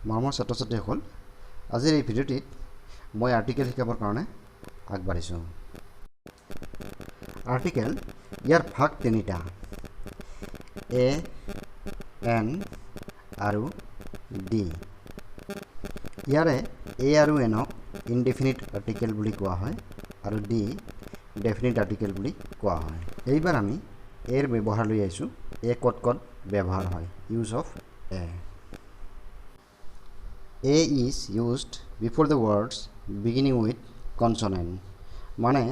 মৰমৰ ছাত্ৰ ছাত্ৰীসকল, আজিৰ এই ভিডিঅ'টিত মই আৰ্টিকেল শিকাবৰ কাৰণে আগবাঢ়িছোঁ। আৰ্টিকেল ইয়াৰ ভাগ তিনিটা, এ, এন আৰু ডি। ইয়াৰে এ আৰু এনক ইনডেফিনিট আৰ্টিকেল বুলি কোৱা হয় আৰু ডি ডেফিনিট আৰ্টিকেল বুলি কোৱা হয়। এইবাৰ আমি এৰ ব্যৱহাৰ লৈ আহিছোঁ। এ ক'ত ক'ত ব্যৱহাৰ হয়? Use of a. A is used before the words beginning with consonant, মানে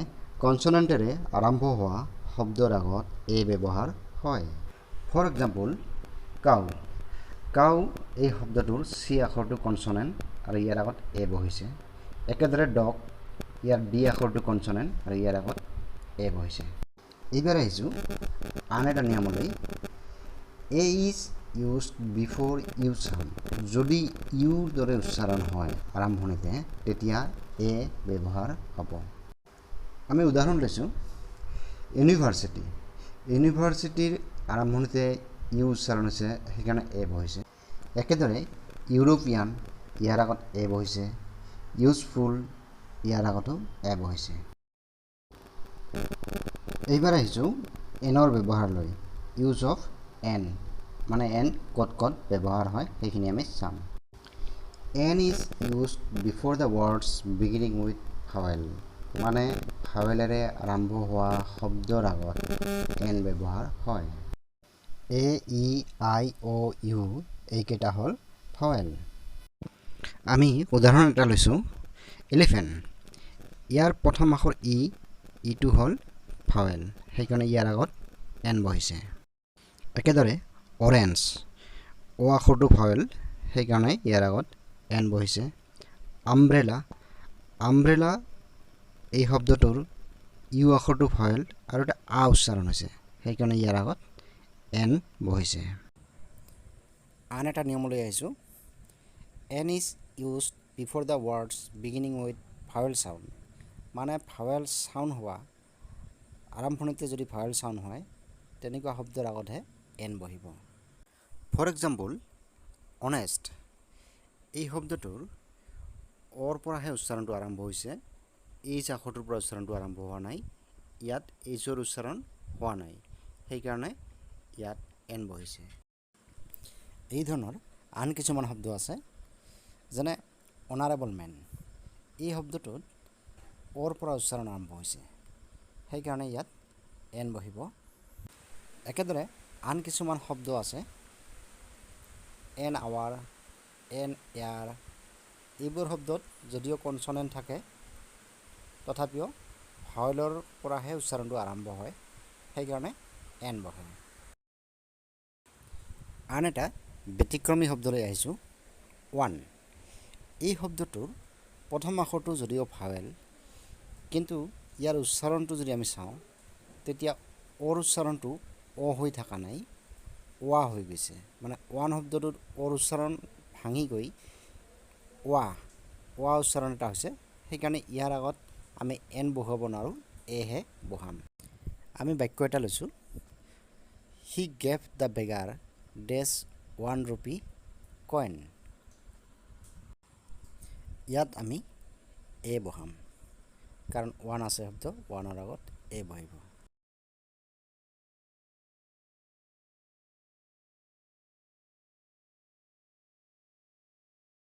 কনচনেণ্টেৰে আৰম্ভ হোৱা শব্দৰ আগত এ ব্যৱহাৰ হয়। For example, cow. কাউ এই শব্দটোৰ চি আখৰটো কনচনেণ্ট আৰু ইয়াৰ আগত এ বহিছে। একেদৰে ডগ, ইয়াৰ ডি আখৰটো কনচনেণ্ট আৰু ইয়াৰ আগত এ বহিছে। এইবাৰ আহিছোঁ আন এটা নিয়মলৈ। A is used before U sound. যদি ইউৰ দৰে উচ্চাৰণ হয় আৰম্ভণিতে, তেতিয়া এ ব্যৱহাৰ হ'ব। আমি উদাহৰণ লৈছোঁ ইউনিভাৰ্চিটি। ইউনিভাৰ্চিটিৰ আৰম্ভণিতে ইউ উচ্চাৰণ হৈছে, সেইকাৰণে এ বহিছে। একেদৰে ইউৰোপিয়ান, ইয়াৰ আগত এ বহিছে। ইউজফুল, ইয়াৰ আগতো এ বহিছে। এইবাৰ আহিছোঁ এনৰ ব্যৱহাৰলৈ। ইউজ অফ এন, মানে এন ক'ত ক'ত ব্যৱহাৰ হয় সেইখিনি আমি চাম। An is used before the words beginning with vowel, মানে ভাৱেলেৰে আৰম্ভ হোৱা শব্দৰ আগত এন ব্যৱহাৰ হয়। এ, ই, আই, অ', ইউ এইকেইটা হ'ল ভাৱেল। আমি উদাহৰণ এটা লৈছোঁ, এলিফেণ্ট। ইয়াৰ প্ৰথম আখৰ ই, ইটো হ'ল ভাৱেল, সেইকাৰণে ইয়াৰ আগত এন বহিছে। একেদৰে অৰেঞ্জ, অ' আখৰটো ভাৱেল, সেইকাৰণে ইয়াৰ আগত এন বহিছে। আমব্ৰেলা, আমব্ৰেলা এই শব্দটোৰ ইউ আখৰটো ভাৱেল আৰু এটা আ উচ্চাৰণ হৈছে, সেইকাৰণে ইয়াৰ আগত এন বহিছে। আন এটা নিয়মলৈ আহিছোঁ। An is used before the words beginning with vowel sound, মানে ভাৱেল চাউণ্ড হোৱা আৰম্ভণিতে যদি ভাৱেল চাউণ্ড হয়, তেনেকুৱা শব্দৰ আগতহে এন বহিব। ফৰ এক্সাম্পল, অনেষ্ট এই শব্দটোৰ অৰ পৰাহে উচ্চাৰণটো আৰম্ভ হৈছে, এইচ আখৰটোৰ পৰা উচ্চাৰণটো আৰম্ভ হোৱা নাই। ইয়াত এইচৰ উচ্চাৰণ হোৱা নাই, সেইকাৰণে ইয়াত এন বহিছে। এই ধৰণৰ আন কিছুমান শব্দ আছে, যেনে অনাৰেবল মেন। এই শব্দটোত অৰ পৰা উচ্চাৰণ আৰম্ভ হৈছে, সেইকাৰণে ইয়াত এন বহিব। একেদৰে আন কিছুমান শব্দ আছে, এন আৱাৰ, এন এয়াৰ। এইবোৰ শব্দত যদিও কনচনেণ্ট থাকে, তথাপিও ভাৱেলৰ পৰাহে উচ্চাৰণটো আৰম্ভ হয়, সেইকাৰণে এন বহে। আন এটা ব্যতিক্ৰমী শব্দলৈ আহিছোঁ, ওৱান। এই শব্দটোৰ প্ৰথম আখৰটো যদিও ভাৱেল, কিন্তু ইয়াৰ উচ্চাৰণটো যদি আমি চাওঁ, তেতিয়া অৰ উচ্চাৰণটো অ হৈ থকা নাই, ৱা হৈ গৈছে। মানে ওৱান শব্দটোত অৰ উচ্চাৰণ ভাঙি গৈ ৱা ৱা উচ্চাৰণ এটা হৈছে। সেইকাৰণে ইয়াৰ আগত আমি এন বহুৱাব নোৱাৰোঁ, এহে বহাম। আমি বাক্য এটা লৈছোঁ, "He gave the beggar dash 1 rupee coin." ইয়াত আমি এ বহাম, কাৰণ ওৱান আছে শব্দ, ওৱানৰ আগত এ বহিব।